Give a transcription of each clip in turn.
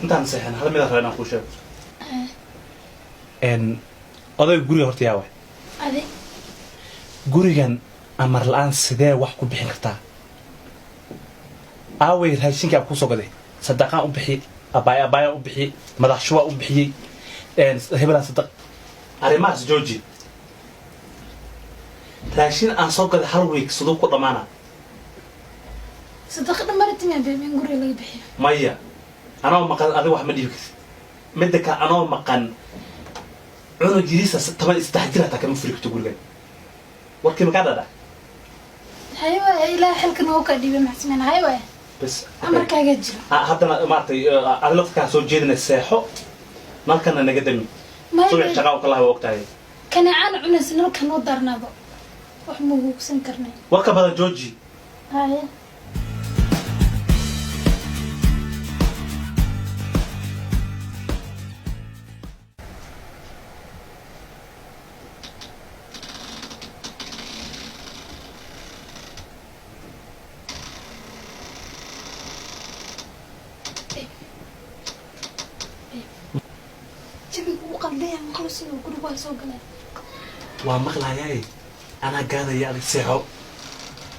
Intaan seexan hal mid aan rabaa inaan kuu sheego. Odayga guriga horta yaa waay? Adi. Gurigan amar la-aan sidee wax ku bixin kartaa? Aaway raashinka aan kuusoo gaday? Sadaqaan u bixi, abaaya abaayaan u bixi, madax shubaa u bixiyey, hebelaan sadaq. Arrimahaas jooji. Raashin aan soo gaday hal week siduu ku dhammaana? Sadaqa dhammaantii miyaa, babe, in guriga laga bixiyo? Maya, anoo maqan adiga wax ma dhiibi kartid. Midda kale, anoo maqan cunug yiriisa 13 jir hataa kama furi karto gurigan. Warkii makaa dhadha? Hay waay, ilaahay xilka noogu kaa dhiibay, maxsameen hay waay. Bas. Amarkaagaa jiro. Ah, haddana maaragtay adi laftarkaa soo jeedina, seexo, nalkana naga dami. Maya. Subax shaqaa u kalaha waa ogtahay. Kaneecaan cunaysa, nalka noo darnaado, wax ma hugsan karnay. Warka badan jooji. Haye. Jawiga uu qaldaya, maqlo siduu guriga waa soo galeen. Waa maqlaayaaye, anaa gaadaya, adig seexo.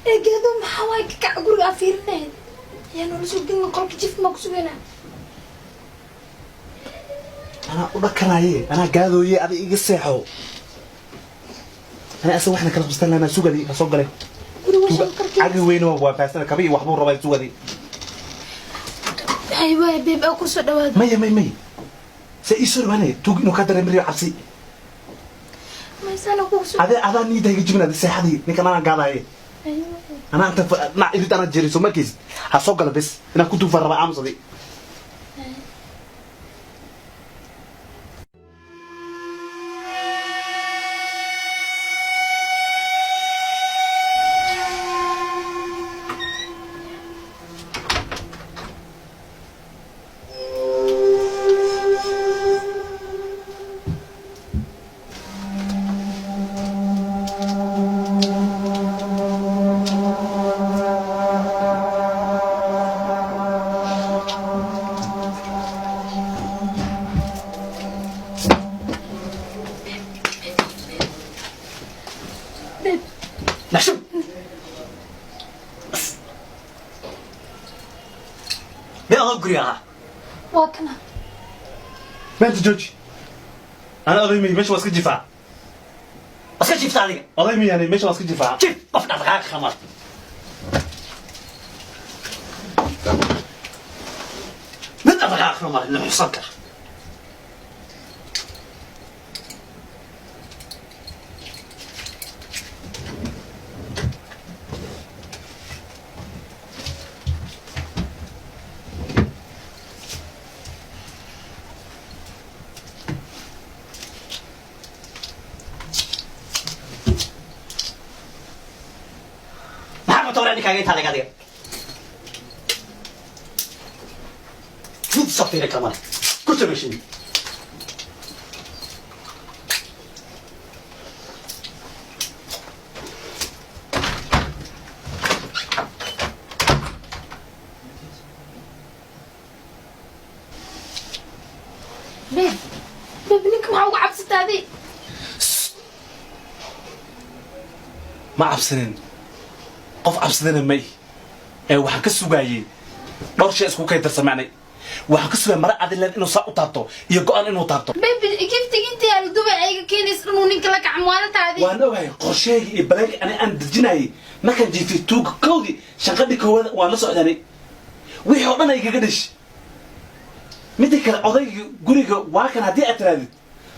Ee geedo maxaa waay? Kakac, guriga aa fiirinay, yaa noola soo gelin. Qolka jif maa ku sugaynaa? Anaa u dhakanaaye, anaa gaadooye, adig iga seexo. Anaa asaga waxna kala qabstan lahaa. Sugadi ha soo gale. Guriga shankarkii. Cagi weyne waa faasana kaba iyo waxbuu rabaa, sugadi. Hay waay, babe, aa kusoo dhawaada. Maya, may may, se ii soo dhawaanaya tuug inuu ka dareemariyo cabsi. Maysana kugu soo. Ade adaa niida iga jibin, adi seexadii ninkan anaa gaadaaye. Hay waay. Anaa inta dhinac irid anaa jeeriso markiis ha soo gala, bes inaan ku duufaan rabaa. Aamusadi. Babe. Nashub. Meel adoo guriga ahaa. Waa kana. Meenta jooji, anaa oday miyi? Meesha waa iska jifaa. Iska jiifta adiga. Oday miyani? Meesha waa iska jifaa. Jiif, qof dhaqdhaqaaqi khamar. Mid dhaqdhaqaaqi khamar la xusan kara. Maxaa qabta waraa ninkaaga intaa leg adiga? Mid safiira kamale. Ku sameyshin. Babe, babe, ninka maxaa uga cabsataa adi? Ma cabsanin, qof cabsadana may. Ee waxaan ka sugaayey dhowr shay isku kay darsamacnay. Waxaan ka sugayay mara adileed inuu saa u taabto iyo go-aan inuu taabto. Babe, giftiga inta yaalo Dubay ayaga keenaysa inuu ninka la kaco maalintaadi. Waan ogahay qorsheygii iyo baleenkii ani aan dejinayay markaan jiifay tuuga kowdii shanqadhi koowaad waan la socdanay, wixii oo dhan ay kaga dhish. Midda kale, odaygii guriga waa kan. Haddii aad tirahdid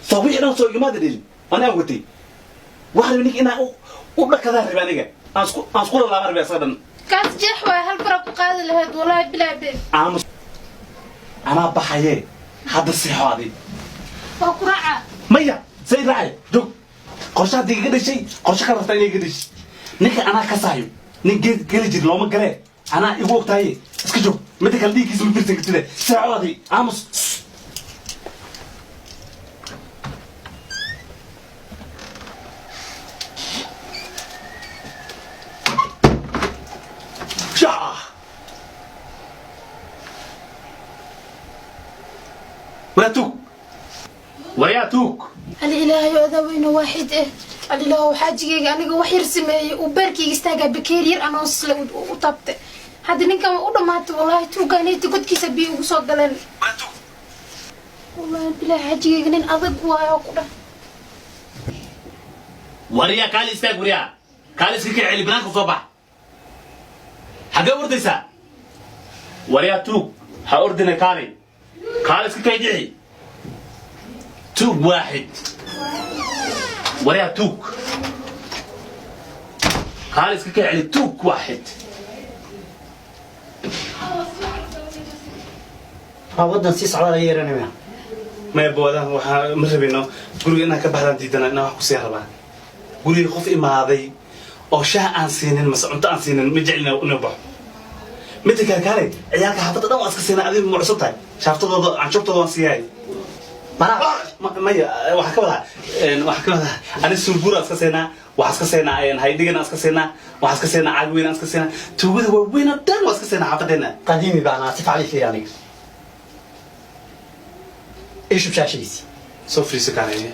soo wixii dhan soo igamaada dhelin ani aan watay. Waxaan rabay ninka inaan u dhakadaan rabay, aniga aan isku lalaabaan rabay asaga dhan. Kaas jeex waay, hal bara ku qaadi lahayd, wallahi bilaa, babe. Aamus, anaa baxaye, hadda seexo adi. Waa ku raaca. Maya, say raacay? Joog. Qorshe haddii iga dhashay, qorshe kale rabtaa inay iga dhashay. Ninka anaa kasaayo, nin geed geli jir looma galee, anaa igu ogtahaye, iska joog. Midda kale, dhiiggiisa ma firsan kartide, seexo adi, aamus. Shaa. Waraa tuug, waryaa tuug. Ali ilaahay oo adaweyne waaxid eh, alilaahow xaajigayga aniga wax yar sameeyey uu beerkayga istaagaa, bakeeri yar anoo sle u taabtay. Hadda ninkan waa u dhamaatay wallaahi, tuugaanayta godkiisa biyo ugu soo galeen. Wallaahi bilaahi, xaajigayga nin adag waayo ku dhah. Waryaa, kaali istaag. Waryaa, kaali iska kii celi, banaanka soo bax. Xaggee ordaysaa? Waryaa tuug, ha ordina, kaali, kaali iska kay dhixi. Tuug waaxid. Waryaa tuug, kaali iska kay celi. Tuug waaxid. Waa waddan sii socdaa laga yeeranaya. Maya boodan, waxaa ma rabino guriga inaan ka baxdaan diidana, inaan wax kusii rabaa. Guriga qof imaaday oo shaah aan siinin mase cunto aan siinin ma jecelina inuu baxo. Midda kale, kaale, ciyaalka xaafadda dhan waa iska siinaa. Adiga ma cusub tahay, shaaftadooda canshuurtooda waan siiyahay. Manaa? Maya, waxaa ka wadaa ani suubuur aan iska siinaa, waxaa iska siinaa haydhigan aan iska siinaa, waxaa iska siinaa caag weyn aan iska siinaa, tuugada waaweyn oo dhan waa iska siinaa xaafadeena. Qadiimi baanaa, si fiican ii fiiri aniga. Ii shub shaashigiisi. Soo fariiso, kaale.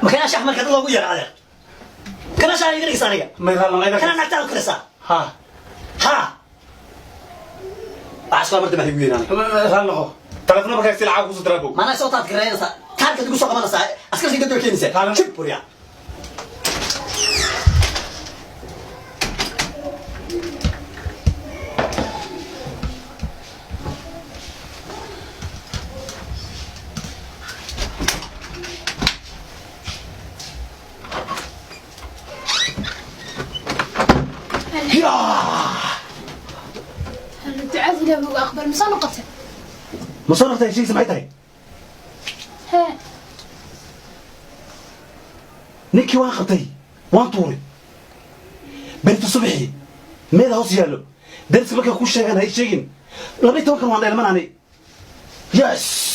Ma kanaa shax marka dad loogu yeero, adeer? Kanaa shax iga dhigaysa aniga? May raalno. Kanaa naagtaada ku karisaa? Ha. Ha, waxaa isla marta baa igu yeeran aniga. Raal noqo, telefoon markaa si lacag kusoo diraabow. Maanaa soo taad garaynaysaa, kaarkaad igu soo qabanaysaa, askarta iga daba keenaysaa. Kaalin. Jib buriya. Ducada ilaah uga aqbal, ma soo noqotay? Ma soo noqotay? Heshiisa maxay tahay? Hee. Ninkii waan qabtay, waan tuuray. Berito subaxii meeda hoos yaallo dariska markay ku sheegaan, hay sheegin. 12-kan waan dheelmanaanay. Yes.